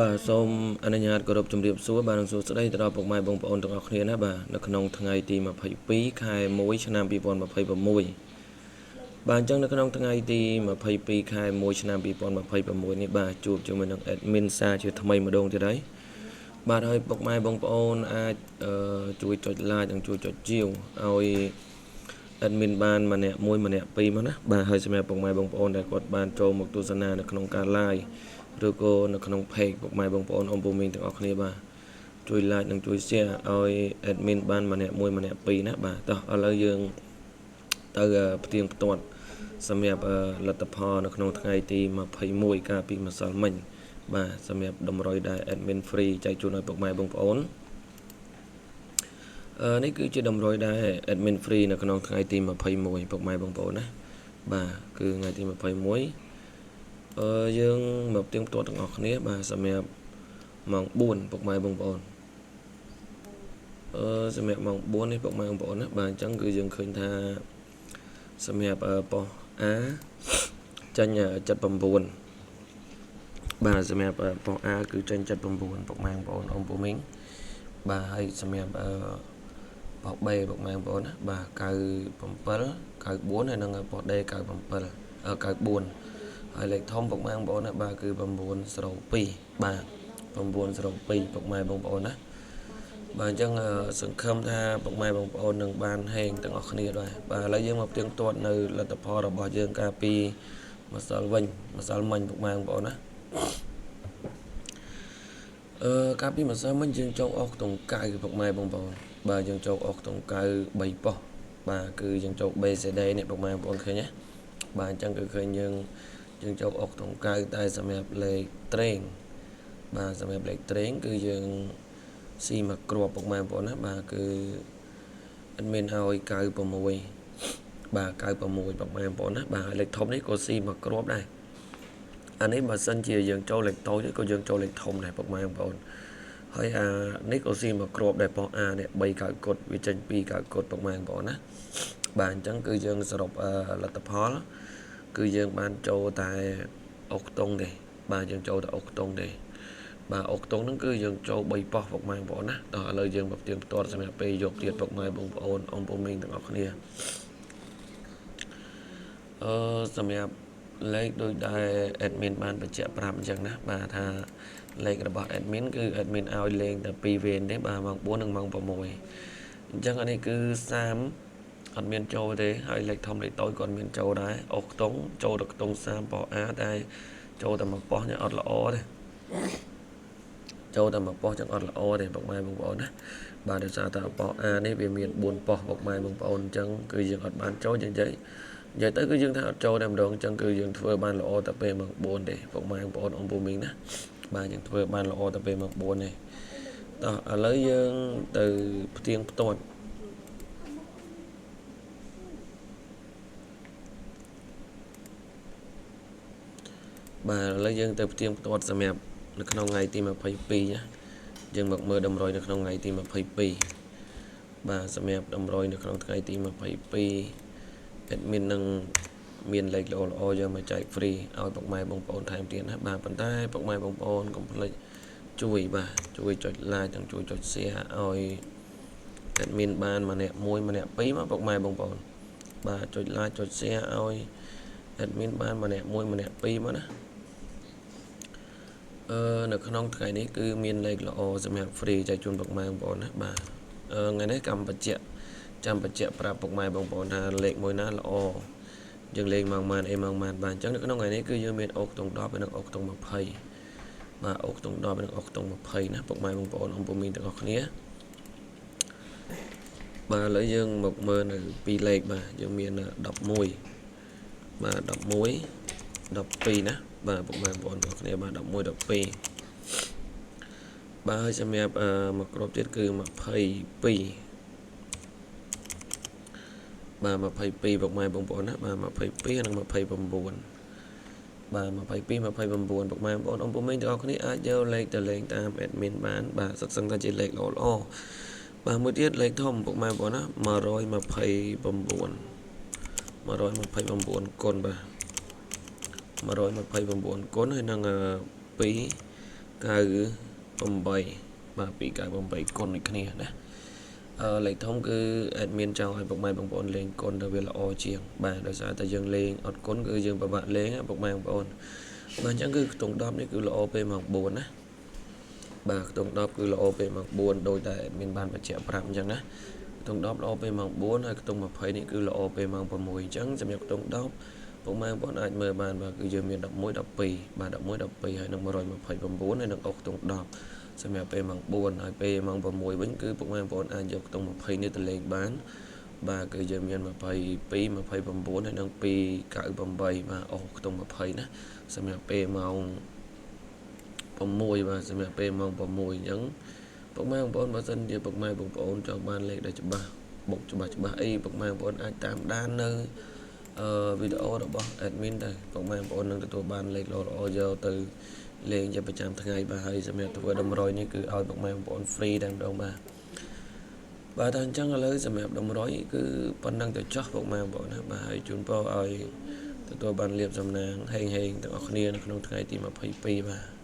បាទសូមអនុញ្ញាតគោរពជម្រាបសួរបាទនិងសួស្តីទៅដល់ពុកម៉ែបងប្អូនទាំងអស់គ្នាណាបាទនៅក្នុងថ្ងៃទី22ខែ1ឆ្នាំ2026បាទអញ្ចឹងនៅក្នុងថ្ងៃទី22ខែ1ឆ្នាំ2026នេះបាទជួបជាមួយនឹង admin សាជាថ្មីម្ដងទៀតហើយបាទហើយពុកម៉ែបងប្អូនអាចជួយចុច like និងជួយចុចជាវឲ្យ admin បានម្នាក់មួយម្នាក់ពីរមកណាបាទហើយសម្រាប់ពុកម៉ែបងប្អូនដែលគាត់បានចូលមកទស្សនានៅក្នុងការ live ឬក៏នៅក្នុង page ពុកម៉ែបងប្អូនអ៊ំពូមីងទាំងអស់គ្នាបាទជួយ like និងជួយ share ឲ្យ admin បានម្នាក់មួយម្នាក់ពីរណាបាទតោះឥឡូវយើងទៅផ្ទៀងផ្ទាត់សម្រាប់លទ្ធផលនៅក្នុងថ្ងៃទី21កាលពីម្សិលមិញបាទសម្រាប់តម្រុយដែល admin free ចែកជូនឲ្យពុកម៉ែបងប្អូនអឺនេះគឺជាតម្រុយដែល admin free នៅក្នុងថ្ងៃទី21ពុកម៉ែបងប្អូនណាបាទគឺថ្ងៃទី21អឺយើងមកផ្ទៀងផ្ទាត់ទាំងអស់គ្នាបាទសម្រាប់ម៉ោង4ពុកម៉ែបងប្អូនអឺសម្រាប់ម៉ោង4នេះពុកម៉ែបងប្អូនណាបាទអញ្ចឹងគឺយើងឃើញថាសម្រាប់ប៉ុស្តិ៍ A ចេញ79បាទសម្រាប់ប៉ុស្តិ៍ A គឺចេញ79ពុកម៉ែបងប្អូនអ៊ំពូមីងបាទហើយសម្រាប់ប៉ុស្តិ៍ B ពុកម៉ែបងប្អូនណាបាទ97 94ហើយនិងប៉ុស្តិ៍ D 97 94ហើយលេខធំពុកម៉ែបងប្អូនណាបាទគឺ902បាទ902ពុកម៉ែបងប្អូនណាបាទអញ្ចឹងសង្ឃឹមថាពុកម៉ែបងប្អូននឹងបានហេងទាំងអស់គ្នាដែរបាទឥឡូវយើងមកផ្ទៀងផ្ទាត់នៅលទ្ធផលរបស់យើងកាលពីម្សិលវិញម្សិលមិញពុកម៉ែបងប្អូនណាអឺកាលពីម្សិលមិញយើងចូលអស់ខ្ទង់កៅពុកម៉ែបងប្អូនបាទយើងចូលអស់ខ្ទង់កៅ3ប៉ុស្តិ៍បាទគឺយើងចូល BCD នេះពុកម៉ែបងប្អូនឃើញទេបាទអញ្ចឹងគឺឃើញយើងចូលអុកក្នុងកៅតែសម្រាប់លេខត្រេងបាទសម្រាប់លេខត្រេងគឺយើងស៊ីមកគ្រាប់ពុកម៉ែបងប្អូនណាបាទគឺអត់មានឲ្យ96បាទ96ពុកម៉ែបងប្អូនណាបាទហើយលេខធំនេះក៏ស៊ីមកគ្រាប់ដែរអានេះបើសិនជាយើងចូលលេខតូចក៏យើងចូលលេខធំដែរពុកម៉ែបងប្អូនហើយអានេះក៏ស៊ីមកគ្រាប់ដែរប៉ុស្ A នេះ3កៅគុតវាចេញ2កៅគុតពុកម៉ែបងប្អូនណាបាទអញ្ចឹងគឺយើងសរុបលទ្ធផលគឺយើងបានចូលតែអុកតុងទេបាទយើងចូលតែអុកតុងទេបាទអុកតុងហ្នឹងគឺយើងចូល3ប៉ុស្តិ៍ពុកម៉ែបងប្អូនណាដល់ឥឡូវយើងមកផ្ទៀងផ្ទាត់សម្រាប់ពេលយកទៀតពុកម៉ែបងប្អូនអ៊ំពូមីងទាំងអស់គ្នាអឺសម្រាប់លេខដូចដែល admin បានបញ្ជាក់ប្រាប់អញ្ចឹងណាបាទថាលេខរបស់ admin គឺ admin ឲ្យលេងតែ2វេនទេបាទម៉ោង4និងម៉ោង6អញ្ចឹងអានេះគឺ30អត់មានចូលទេហើយលេខធំលេខតូចក៏មានចូលដែរអុកតុងចូលទៅខ្ទង់30ប៉ុស្តិ៍ A តែចូលតែមួយប៉ុស្តិ៍នេះអត់ល្អទេចូលតែមួយប៉ុស្តិ៍ចឹងអត់ល្អទេពុកម៉ែបងប្អូនណាបាទដោយសារតែប៉ុស្តិ៍ A នេះវាមាន4ប៉ុស្តិ៍ពុកម៉ែបងប្អូនអញ្ចឹងគឺយើងអត់បានចូលយើងនិយាយទៅគឺយើងថាអត់ចូលតែម្ដងអញ្ចឹងគឺយើងធ្វើបានល្អតែពេលម៉ោង4ទេពុកម៉ែបងប្អូនអ៊ំពូមីងណាបាទយើងធ្វើបានល្អតែពេលម៉ោង4ទេតោះឥឡូវយើងទៅផ្ទៀងផ្ទាត់បាទឥឡូវយើងទៅផ្ទៀងផ្ទាត់សម្រាប់នៅក្នុងថ្ងៃទី22ណាយើងមកមើលតម្រុយនៅក្នុងថ្ងៃទី22បាទសម្រាប់តម្រុយនៅក្នុងថ្ងៃទី22 admin នឹងមានលេខល្អល្អយកមកចែក free ឲ្យពុកម៉ែបងប្អូនថែមទៀតណាបាទប៉ុន្តែពុកម៉ែបងប្អូនកុំភ្លេចជួយបាទជួយចុច like និងជួយចុច share ឲ្យ admin បានម្នាក់មួយម្នាក់ពីរមកពុកម៉ែបងប្អូនបាទចុច like ចុច share ឲ្យ admin បានម្នាក់មួយម្នាក់ពីរមកណាអឺនៅក្នុងថ្ងៃនេះគឺមានលេខល្អសម្រាប់ free ចែកជូនពុកម៉ែបងប្អូនណាបាទអឺថ្ងៃនេះកម្មបញ្ជាក់ចាំបញ្ជាក់ប្រាប់ពុកម៉ែបងប្អូនថាលេខមួយណាល្អយើងលេងម៉ោងម៉ានអីម៉ោងម៉ានបាទអញ្ចឹងនៅក្នុងថ្ងៃនេះគឺយើងមានអូខ្ទង់10និងអូខ្ទង់20បាទអូខ្ទង់10និងអូខ្ទង់20ណាពុកម៉ែបងប្អូនអ៊ំពូមីងទាំងអស់គ្នាបាទឥឡូវយើងមកមើលនៅពីរលេខបាទយើងមាន11បាទ11 12ណាបាទពុកម៉ែបងប្អូនទាំងគ្នាបាទ11 12បាទហើយសម្រាប់មកគ្រាប់ទៀតគឺ22បាទ22ពុកម៉ែបងប្អូនណាបាទ22និង29បាទ22 29ពុកម៉ែបងប្អូនអ៊ំពូមីងទាំងអស់គ្នាអាចយកលេខទៅលេងតាម admin បានបាទសិតសឹងថាជាលេខល្អល្អបាទមួយទៀតលេខធំពុកម៉ែបងប្អូនណា129 129គុណបាទ129គុណហើយនឹង2 298បាទ298គុណដូចគ្នាណាអឺលេខធំគឺ admin ចង់ឲ្យពុកម៉ែបងប្អូនលេងគុណទៅវាល្អជាងបាទដោយសារតែយើងលេងអត់គុណគឺយើងពិបាកលេងពុកម៉ែបងប្អូនបាទអញ្ចឹងគឺខ្ទង់10នេះគឺល្អពេលម៉ោង4ណាបាទខ្ទង់10គឺល្អពេលម៉ោង4ដោយតែ admin បានបញ្ជាក់ប្រាប់អញ្ចឹងណាខ្ទង់10ល្អពេលម៉ោង4ហើយខ្ទង់20នេះគឺល្អពេលម៉ោង6អញ្ចឹងសម្រាប់ខ្ទង់10ពុកម៉ែបងប្អូនអាចមើលបានបាទគឺយើងមាន11 12បាទ11 12ហើយនឹង129ហើយនឹងអុកខ្ទង់10សម្រាប់ពេលម៉ោង4ហើយពេលម៉ោង6វិញគឺពុកម៉ែបងប្អូនអាចយកខ្ទង់20នេះទៅលេងបានបាទគឺយើងមាន22 29ហើយនិង298បាទអស់ខ្ទង់20ណាសម្រាប់ពេលម៉ោង6បាទសម្រាប់ពេលម៉ោង6អញ្ចឹងពុកម៉ែបងប្អូនបើសិនជាពុកម៉ែបងប្អូនចង់បានលេខដែលច្បាស់បុកច្បាស់ច្បាស់អីពុកម៉ែបងប្អូនអាចតាមដាននៅអឺវីដេអូរបស់ admin ទៅពុកម៉ែបងប្អូននឹងទទួលបានលេខល្អល្អយកទៅលេងជាប្រចាំថ្ងៃបាទហើយសម្រាប់ធ្វើតម្រុយនេះគឺឲ្យពុកម៉ែបងប្អូន free តែម្ដងបាទបាទតែអញ្ចឹងឥឡូវសម្រាប់តម្រុយគឺប៉ុណ្ណឹងទៅចោះពុកម៉ែបងប្អូនណាបាទហើយជូនពរឲ្យទទួលបានលាភសំណាងហេងហេងទាំងអស់គ្នានៅក្នុងថ្ងៃទី22បាទ។